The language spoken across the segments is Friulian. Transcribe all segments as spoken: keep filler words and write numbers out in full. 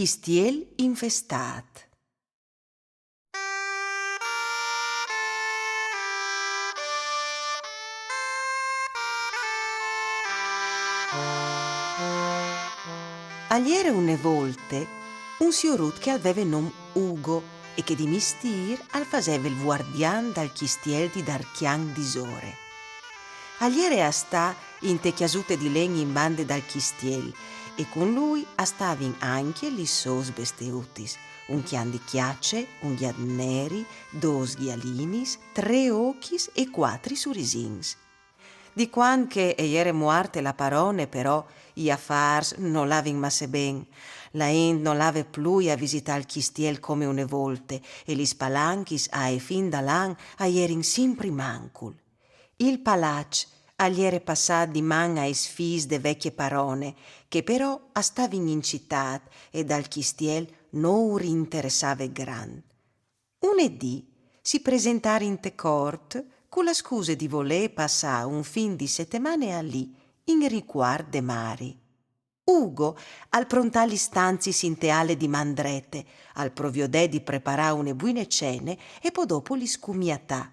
Chistiel infestât. Al jere une volte un siorut che al veve non Ugo e che di mistîr al faseve il vuardian dal chistiel di Darchian disore. Al jere a stâ inte cjasute di len in bande dal chistiel e cun lui a stavin ancje lis sôs besteutis, un cjan di cjace, un gjat neri, dôs gjalinis, trê ocjis e cuatri surisins. Di cuant che e jere muarte la parone, però, i afârs no lavin masse ben. La int no lave plui a visitâ il chistiel come une volte, e lis palanchis ae fin dal an a jerin simpri mancul. Il palaç al jere passât di man aes fîs de vecje parone, che però a stavin in citât e dal chistiel no ur interessave grant. Une dì si presentarin te cort cu la scuse di volê passâ un fin di setemane alì in ricuart de mari. Ugo al prontà lis stanziis inte ale di man drete, al proviodè di preparâ une buine cene e po dopo lis cumiatà.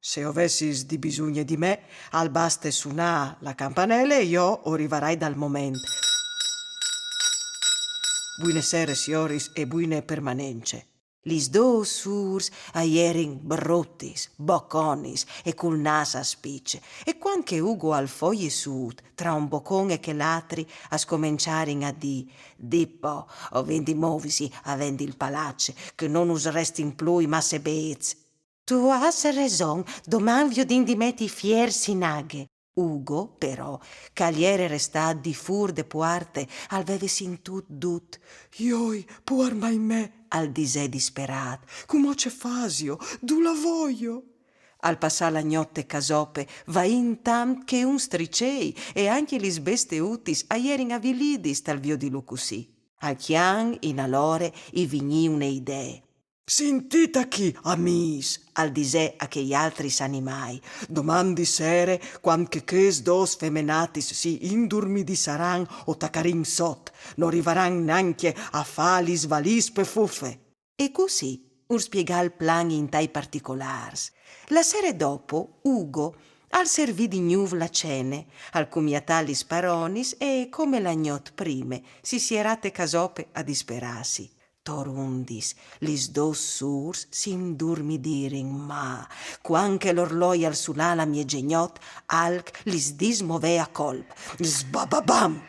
Se o vessis di bisugne di me, al baste sunâ la campanele e jo o rivarai dal moment. Buine sere, sioris, e buine permanence. Lis dôs sûrs a jerin brutis, boconis e cul nâs a spice, e cuant che Ugo al fo jessût, tra un bocon e chel altri, a scomençarin a dî: «Dì po, o vin di movisi a vendi il palaç, che no nus restin plui masse bêçs.» «Tu âs reson, doman viodìn di meti i fiers in aghe.» Ugo, però, che al jere restât di fûr de puarte, al veve sintût dut. «Joi, puar mai me», al disè disperât, «cumò ce fasio? Dulà voio?» Al passà la gnot te casope, vaint tant che un stricei, e ancje lis besteutis a jerin avilidis tal viodilu cussì. Al cjan, in alore, i vignì une idee. «Sintît achì, amîs», al disè a chei altris animâi, «doman di sere, cuant che chês dôs femenatis si indurmidissaran o tacarìn sot, no rivaran nancje a fâ lis valîs pe fufe.» E cussì ur spiegà il plan intai particolârs. La sere dopo, Ugo al servì di gnûf la cene, al cumiatà lis paronis e, come la gnot prime, si sierà te casope a disperâsi. Torundis, lis dôs sûrs si indurmidirin, ma, cuant che l'orloi al sunà la miezegnot, alc lis dismovè a colp. Sbababam!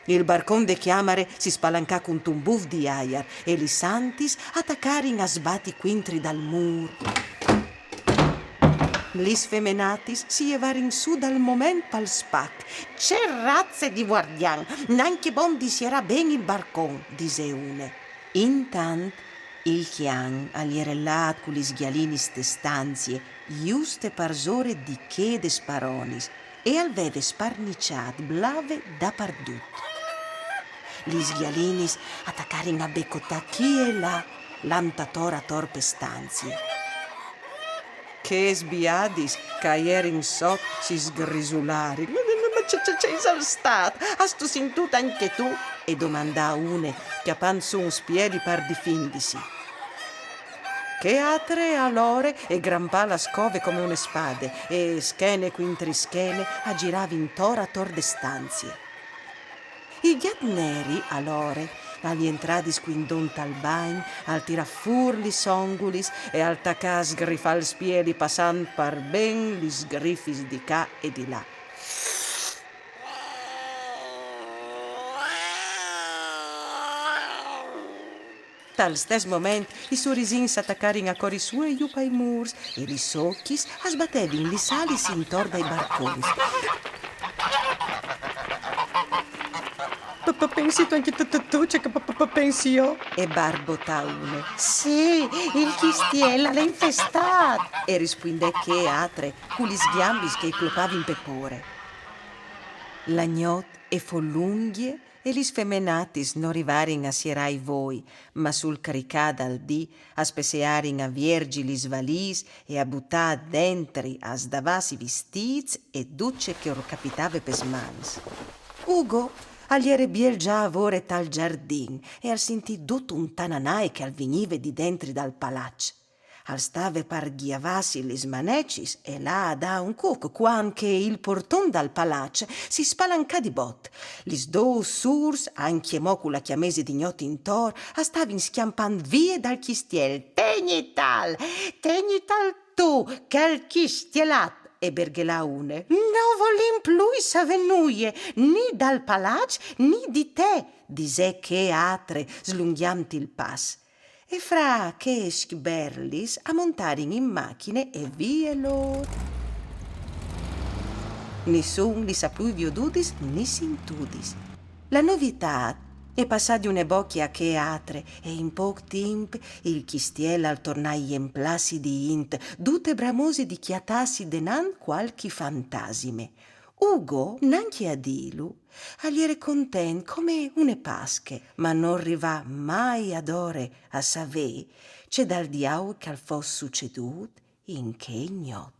Il barcon de cjamare si spalancà cuntun buf di aiar e lis antis a tacarin a sbati cuintri dal mûr. Lis femenatis si jevarin sù dal moment pal spac. «Ce raze di vuardian! Nancje bon di sierâ ben il barcon», disè une. Intant il cjan al jere lât cu lis gjalinis te stanzie, juste parsore di chê des paronis, e al veve sparniçât blave dapardut. Lis gjalinis a tacarin a becotâ chi e là, lant ator ator pe stanzie. Chês biadis che a jerin sot si sgrisularin. «Ma, ma, ma ce, ce, ce isal stât? Âstu sintût ancje tu?» e domandà une, cjapant sù un spieli par difindisi. Chê altre alore e grampà la scove come une spade e, schene cuintri schene, a giravin tor ator de stanzie. Il gjat neri, alore, al jentrà di scuindon tal bagn, al tirà fûr lis ongulis e al tacà a sgrifâ il spieli passant par ben lis sgrifis di ca e di là. Tal stes moment, i surisins a tacarin a cori sù e jù pai mûrs e lis ocjis a sbatevin lis alis intor dai barcons. «Pe-, pe-, pensistu ancje tu, tu, tu, ce che pe-, pe-, pe-, pensi jo?» e barbotà une. «Sì, il chistiel al è infestât!» e rispuindè chê altre, cu lis gjambis che i clopavin pe pôre. La gnot e fo lungje e lis femenatis no rivarin a sierâ i voi, ma sul cricâ dal dì a spessearin a vierzi lis valîs e a butâ dentri a sdavàs i vistîts e dut ce che ur capitave pes mans. Ugo Al jere biel già a vore tal giardin e al sintì dut un tananai che al vignive di dentri dal palaç. Al stave par gjavâsi lis manecis e lâ a dâ un cuc, cuant che il porton dal palaç si spalancà di bot. Lis dôs sûrs, ancjemò cu la cjamese di gnot intor, a stavin scjampant vie dal cjistiel. Tegnital, tegnital tu, chel cjistielat, e berghelà une. No volìn plui savê nuie, ni dal palaç, ni di te, disè chê atre, slungjant il pas. E fra chescj berlis a montarin in machine e vie lôr. Nissun lis à plui viodudis ni sintudis. La novitât e passà di une bocje a chê atre e in pôc timp il cjistiel al tornà a jemplâsi di int, dute bramose di cjatâsi denant cualchi fantasime. Ugo, nancje a dîlu, al jere content come une Pasche, ma nol rivà mai adore a savê ce dal diaul che al fos sucedût in chê gnot.